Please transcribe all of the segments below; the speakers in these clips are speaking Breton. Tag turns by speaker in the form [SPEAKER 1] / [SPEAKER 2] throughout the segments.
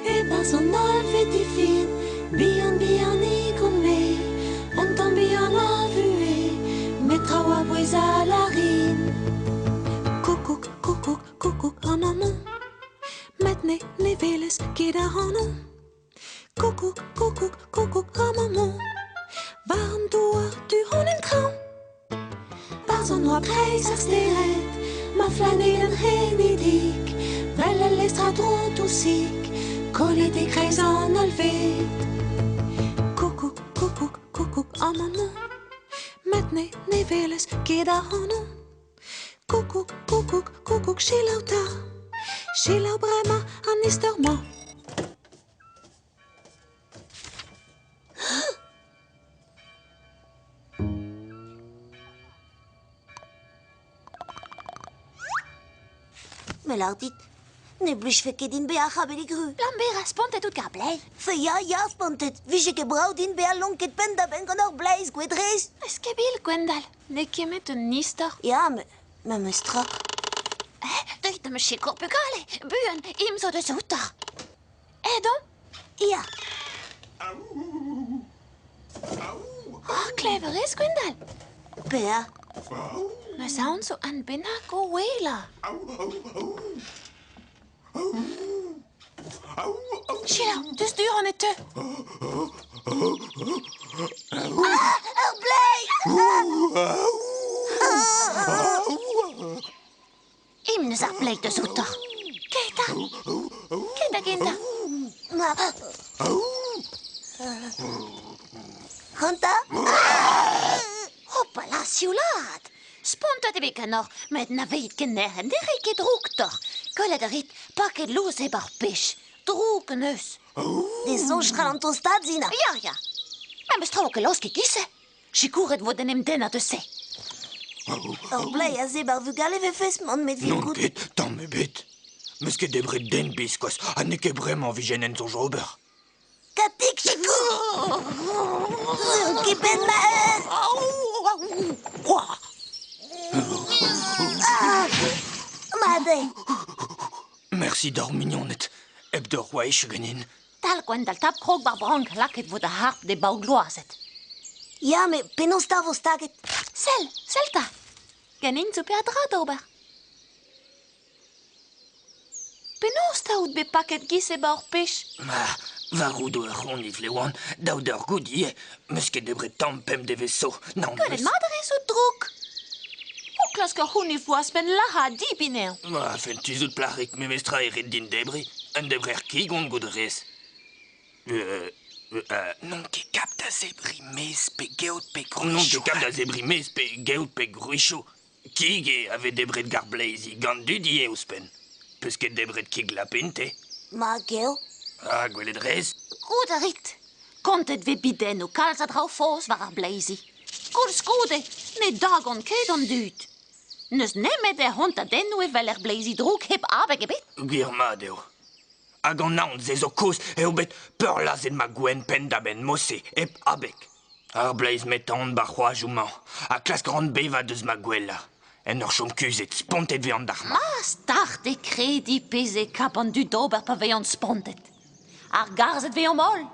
[SPEAKER 1] E-barzh an hollved difin, bihan-bihanik on-me, un tamm bihan a vuhez, met traoù a-bouez a lârin. Koukoug, koukoug, koukoug an amañ, met ne ne welez ket ac'hanon. Koukoug, koukoug, koukoug amañ, war an douar du-hont en traoñ. Barzh an oabl kreiz ar stered, ma flanedenn c'henidik, 'vel al lestr a-dro dousik, kollet e-kreiz an hollved. Koukoug, koukoug, koukoug amañ, met ne ne welez ket ac'hanon. Koukoug, koukoug, koukoug, selaou 'ta, selaou bremañ an istor-mañ.
[SPEAKER 2] Me lâr dit, ne blijfe ket din bezañ c'habet e gru.
[SPEAKER 3] Lambert, spontet out gant ar bleiz.
[SPEAKER 2] Fe ya, ya, spontet. Vije ket brav din bezañ lonket penn-da-benn gant ur bleiz, gwedrez.
[SPEAKER 3] Eus ket bil, Gwendal. N'eo ket met un istor.
[SPEAKER 2] Ya, met memes tra.
[SPEAKER 3] Eh, deuit da ma sikour bugale. Buan, im zo deus outañ. Edon?
[SPEAKER 2] Ya.
[SPEAKER 3] Oh, klev a rez, Gwendal?
[SPEAKER 2] Pe'a?
[SPEAKER 3] Ma aon zo un bennak o ouelañ. Selaou, deus du-hont e teu.
[SPEAKER 2] Ah, ur bleiz!
[SPEAKER 3] Im neus ar bleiz deus outañ. Kae 'ta. Kae da gentañ.
[SPEAKER 2] Ma... C'hanta?
[SPEAKER 3] Hopala, sioulaat. Spontet eo bet ganeoc'h, met na veit ket nec'het, ne rit ket droug deoc'h. Gwelet a rit, paket lous eo bar pech. Droug 'n eus.
[SPEAKER 2] Ne soñj c'hall an tostaat, Zina.
[SPEAKER 3] Ya, ya. Memes tra eo ket laosk e-giz-se. Sikouret vo d'en em dennañ deus se.
[SPEAKER 2] Ur bleiz a zebr ar vugale 'vefes man met
[SPEAKER 4] N'on ket, tamm ebet. 'Meus ket debret den biskoazh ha n'eo ket bremañ 'vijen en soñj ober.
[SPEAKER 2] Katig sikour! N'on ket benn ma heul! Ah! Mat eo.
[SPEAKER 4] Mersi d'hor mignoned, hep deoc'h 'oa echu ganin.
[SPEAKER 3] Tal Gwendal tap krog war brank lakaet 'vo da harp d'e bav gloazet.
[SPEAKER 2] Ya, met penaos 'ta 'vo staget?
[SPEAKER 3] Sell, sell 'ta. Ganin zo peadra d'ober. Penaos 'ta out bet paket giz e ba ur pech?
[SPEAKER 4] Ma, war roudoù ur c'honifl e oan, dav deoc'h goût ivez. 'Meus ket debret tamm pemp devezh zo. Nann,
[SPEAKER 3] Gwelet mat a rez out drouk. O klask ur c'hounif 'oa ouzhpenn lazhañ ha debriñ anezhañ.
[SPEAKER 4] Ma, fentus out plac'hig, memestra e ret din debriñ. Un debrer kig on goût rez. N'on ket kap da zebriñ mez pe geot pe gwrichoù. N'on ket kap da zebriñ mez pe geot pe gwrichoù. Kig eo a vez debret gant ar bleizi, gant dud ivez ouzhpenn. Peus ket debret kig lapin, te?
[SPEAKER 2] Ma geo.
[SPEAKER 4] Ah, gwelet 'rez?
[SPEAKER 3] Goût a rit. Kontet 'vez bidennoù kalz a draoù faos war ar bleizi. Koulskoude, ne dagont ket an dud. N'eus nemet er c'hontadennoù e weler bleizi drouk hep abeg ebet.
[SPEAKER 4] Gwir mat eo. Hag an aon-se zo kaoz eo bet peurlazhet ma gouenn penn-da-benn mod-se, hep abeg. Ar bleiz metan 'ba c'hoajoù-mañ ha klask 'ran bevañ deus ma gwellañ. En ur chom kuzhet, spontet 'vezan d'ar
[SPEAKER 3] Ma start eo krediñ pezh eo kap an dud d'ober pa vezont spontet. Ar garzhed 'vezomp holl.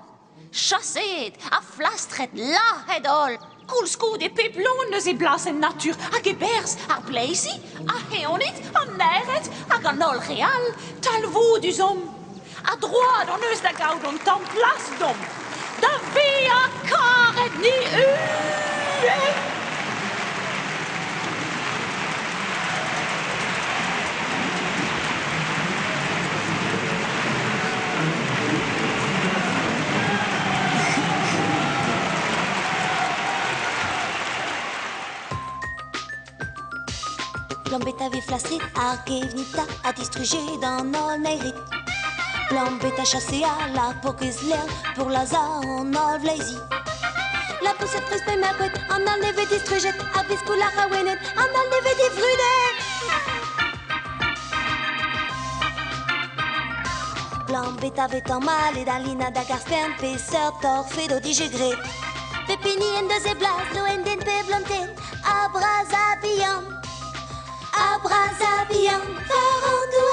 [SPEAKER 3] Chaseet ha flastret, lazhet holl. Koulskoude pep loen eus e blas en natur hag e berzh ar bleizi, ar c'heonid, an naered hag an holl re all, talvoudus omp. Ha droad hon eus da gaout hon tamm plas deomp. Da vezañ karet ni ivez!
[SPEAKER 2] Lambet a vez flastret ar gevnid ha distrujet an holl naered. Lambet a chase a la paourkaezh lern pour lazhañ an holl vleizi. La poussette prest pe merc'hed, an holl nevez distrujet, ar biskoul ar c'haouenned, an holl nevez divrudet. Lambet a vez tamallet al linad hag ar stern peseurt torfed o dije graet. Pep hini en deus e blas, loen den pe blantenn, Ha bras ha bihan, ha bras ha bihan, war an douar.